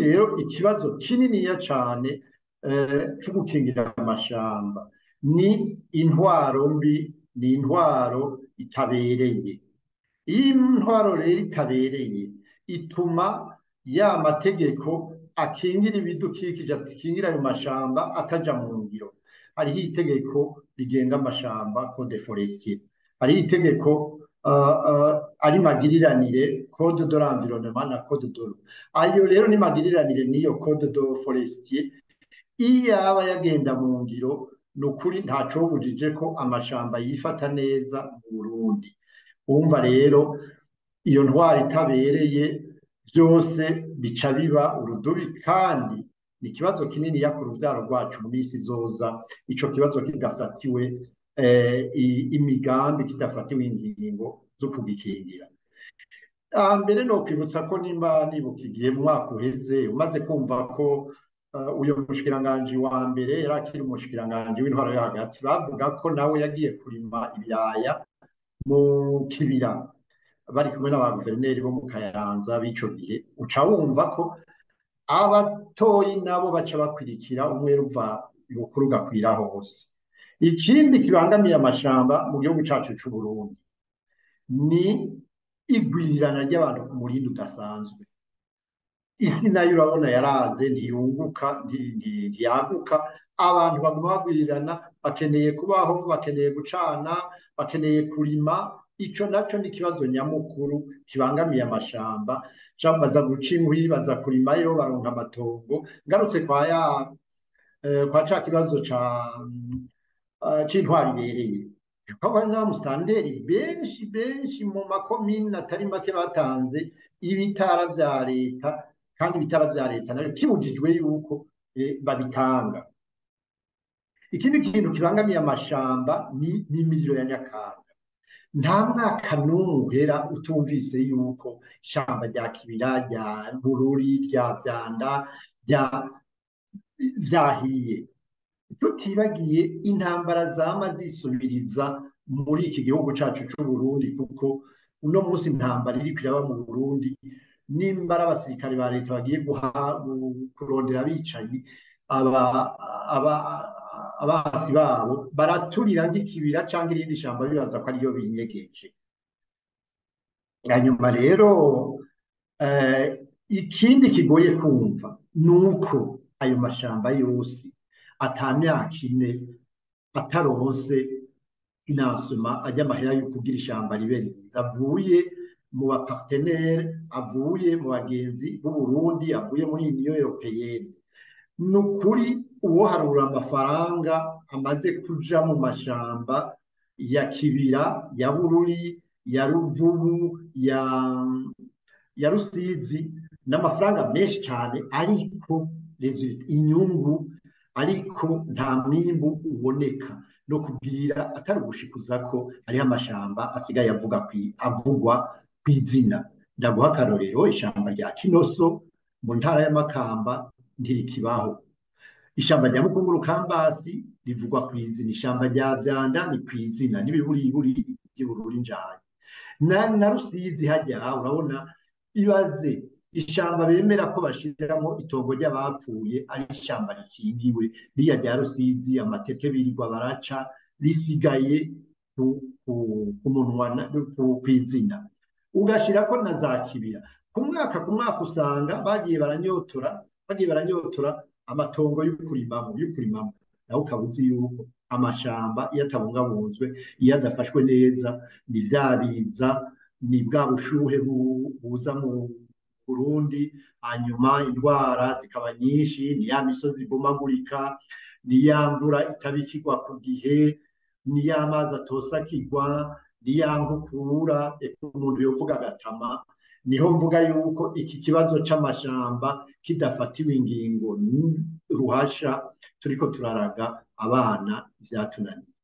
rero ikibazo kininiya cane co gukingira amashamba ni intwaro mbi, ni intwaro itabereye. Iyo intwaro rero itabereye ituma ya mategeko akingira ibidukikije, akingira ayo mashamba ataja mu ngiro. Hariho itegeko rigenga amashamba, code forestier, hariho itegeko ari magiriranire, code de l'environnement na code de l'eau. Ayo rero ni magiriranire n'iyo code de forestier. Iyo yaba yagenda mu ngiro, ni ukuri ntacobujije ko amashamba yifata neza mu Burundi. Wumva rero iyo ntwaro itabereye, vyose bica biba urudubi, kandi ni ikibazo kinini ku ruvyaro rwacu mu minsi izoza, ico kibazo kidafatiwe imigambi, kidafatiwe ingingo zo kugikingira. Mbere no kwibutsa ko nimba nibuka igihe mu mwaka uheze, umaze kumva ko uyo mushikiranganji wa mbere yari akiri umushikiranganji w'intwaro yo hagati, bavuga ko nawe yagiye kurima ibiraya mu Kibira bari kumwe n'aba guverineri bo mu Kayanza b'ico gihe, uca wumva ko abatoyi nabo baca bakwirikira, umwe ruva ibukuru gakwira hose. Ikindi kibangamiye amashamba mu gihugu cacu c'u Burundi ni igwirirana ry'abantu ku murindi udasanzwe. Isi nayo urabona yaraze, ntiyunguka, ntiyaguka. Abantu baguma bagwirirana, bakeneye kubaho, bakeneye gucana, bakeneye kurima. Ico naco ni ikibazo nyamukuru kibangamiye amashamba. Baza guca inkwi, baza kurimayo, baronka amatongo. Ngarutse kwa ya kwa ca kibazo ca c'intwaro ibereye, kuko n'abamusitanteri benshi benshi mu makomine atari make batanze ibitara vya leta, kandi ibitara vya leta navyo kibujijwe yuko babitanga. Ikindi kintu kibangamiye amashamba ni imiriro ya nyakanga. Nta mwaka n'umwe uhera utumvise yuko ishamba rya Kibira, rya Bururi, rya Vyanda vyahiye. Tutibagiye intambara zama zisubiriza muri iki gihugu cacu c'u Burundi, kuko uno munsi intambara iriko iraba mu Burundi, nimba ari abasirikare ba leta bagiye kurondera abicanyi, abasi babo baraturira nk'ikibira canke irindi shamba bibaza ko ariyo binyegeje. Hanyuma rero ikindi kigoye kumva nuko ayo mashamba yose ata myaka 4 ataronse financement, ajya amahera yo kugira ishamba ribe ryiza, avuye mu ba partenaire, avuye mu bagenzi b'u Burundi, avuye muri Union Européenne. Nukuri uwoharura amafaranga amaze kuja mu mashamba ya Kibira, ya Bururi, ya Ruvubu, ya Rusizi, n'amafaranga menshi cyane, ariko inyungu, ariko nta mwimbu uboneka. No kubwira atari ugushikuza ko hariho amashamba asigaye avugwa kw'izina. Ndaguha akarorero, ishamba rya Kinoso mu ntara ya Makamba ntirikibaho, ishamba rya Mukunguru Kambasi rivugwa kw'izina, ishamba rya Vyanda ni kw'izina, n'ibiburiburi ry'Ibururi Njayi na Rusizi hajya urabona. Ibaze ishamba bemera ko bashiramo itongo ry'abapfuye ari ishamba rikingiwe, riya rya Rusizi amateke birirwa baraca, risigaye ku munwa kw'izina. Ugashirako na za Kibira, ku mwaka ku mwaka usanga bagiye baranyotora amatongo y'ukurimamo. Nawe ukaba uzi yuko amashamba iyo atabungabunzwe, iyo adafashwe neza, ni vya biza, ni bwa bushuhe buza mu Burundi, hanyuma indwara zikaba nyinshi, ni ya misozi ibomagurika, ni ya mvura itabikirwa ku gihe, ni ya mazi atosakirwa, ni ya nkukura. Eka umuntu yovuga agatama. Niho mvuga yuko iki kibazo c'amashamba kidafatiwe ingingo ruhasha, turiko turaraga abana ivyatunaniye.